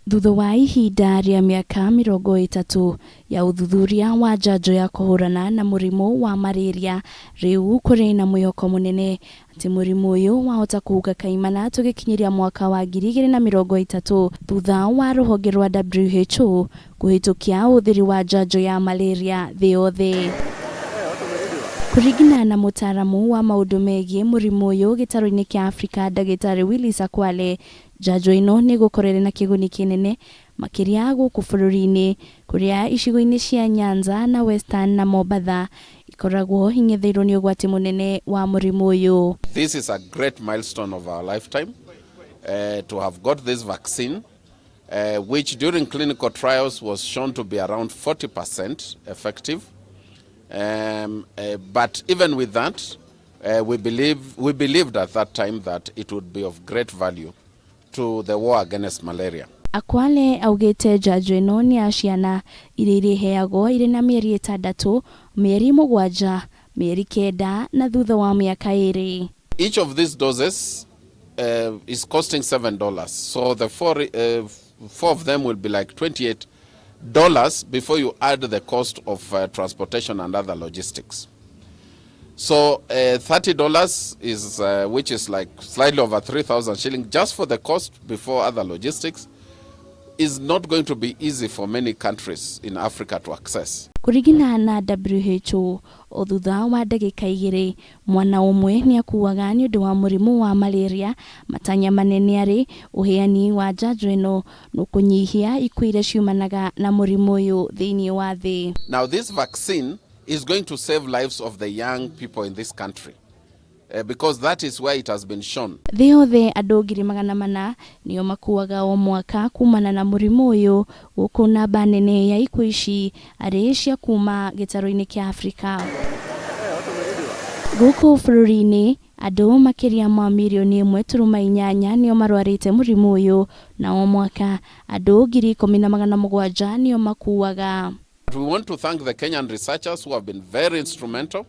Thutha wa ihinda rĩa mĩaka 30 ya ũthuthuria wa njanjo ya kũhũrana na mũrimũ wa malaria, rĩu kũrĩ na mwĩhoko mũnene atĩ mũrimũ ũyũ wahota kũhuka kaimana tũgĩkinyĩria mwaka wa 2030 thutha wa rũhonge rwa WHO kũhĩtũkia ũhũthĩri wa njanjo ya malaria thĩ yothe. Kũringana na mũtaaramu wa maũndũ megiĩ mũrimũ ũyũ gĩtarũ-inĩ kĩa Afrika ndagĩtarĩ Willis Akwale, njanjo ĩno nĩ ĩgũkorwo ĩrĩ na kĩguni kĩnene makĩria gũkũ bũrũri-inĩ kũrĩa icigo-inĩ cia Nyanza na Western na Mombatha ikoragwo ing'etheirwo nĩ ũgwati mũnene wa mũrimũ ũyũ. This is a great milestone of our lifetime to have got this vaccine, which during clinical trials was shown to be around 40% effective. But even with that, we believed at that time that it would be of great value to the war against malaria. Akwale augĩte njanjo ĩno nĩ ya ciana iria irĩheagwo irĩ na mĩeri 6, mĩeri 7, mĩeri 9 na thutha wa mĩaka 2. Each of these doses is costing $7. So the four of them will be like $28 before you add the cost of transportation and other logistics. So $30 is, which is like slightly over 3,000 shillings just for the cost before other logistics, is not going to be easy for many countries in Africa to access. Kũringana na WHO, o thutha wa ndagĩka 2 mwana ũmwe nĩ akuaga nĩ ũndũ wa mũrimũ wa malaria. Matanya manene arĩ ũheani wa njanjo ĩno nũkũnyihia ikuũ iria ciumanaga na mũrimũ ũyũ thĩinĩ wa thĩ. Now this vaccine is going to save lives of the young people in this country, because that is where it has been shown. Thĩ yothe andũ 400,000 nĩo makuaga o mwaka kumana na mũrimũ ũyũ, gũkũ namba nene ya ikuũ ici arĩ cia kuma gĩtarũ-inĩ kĩa Afrika. Gũkũ bũrũri-inĩ andũ makĩria ma mirioni 1.8 nĩo marwarĩte mũrimũ ũyũ, na o mwaka andũ 10,700 nĩo makuaga. We want to thank the Kenyan researchers who have been very instrumental.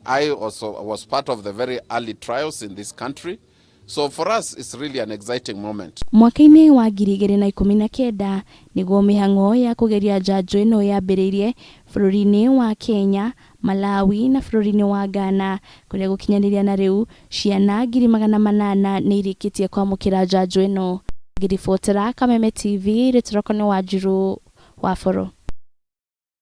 I also was part of the very early trials in this country. So for us, it's really an exciting moment. Mwaka-inĩ wa 2019 nĩguo mĩhang'o ya kũgeria njanjo ĩno yambĩrĩirie bũrũri-inĩ wa Kenya, Malawi na bũrũri-inĩ wa Ghana, kũrĩa gũkinyanĩria na rĩu ciana 800,000 nĩ irĩkĩtie kwamũkĩra njanjo ĩno. Ngĩribotera Kameme TV, rĩtwa rĩakwa nĩ Wanjiru wa Boro.